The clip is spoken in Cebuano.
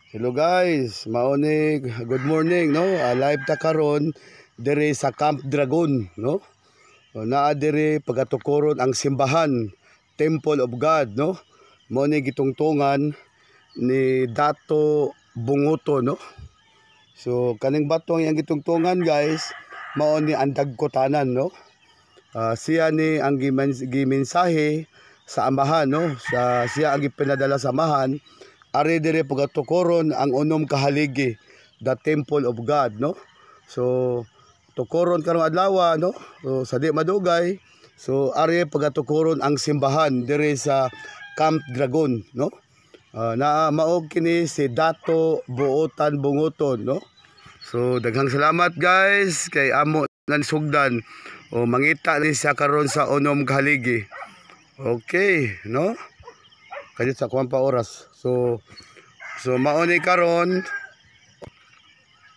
Hello guys, mao ni, good morning, no. Live ta karon diri sa Camp Dragon, no. O, naa diri pagatukoron ang simbahan, Temple of God, no. Mao ni gitungtungan ni Dato Bongoton, no. So kaning bato ang iyang gitungtungan, guys, mao ni ang dagkotanan, no. Siya ni ang gimensahe sa Amahan, no. Sa siya ang gipinadala sa Amahan ari dire pagatukoron ang unom ka haligi, the Temple of God, no. So tukoron karong adlaw, no. So sa di madugay, so ari pagatukoron ang simbahan dire sa Camp Dragon, no. Naa mao kini si Dato Buotan Bongoton, no. So daghang salamat, guys, kay amo nan sugdan o mangita ni siya karon sa unom ka haligi. Okay, no? Kaya sa kuan pa oras. So mao ni karon.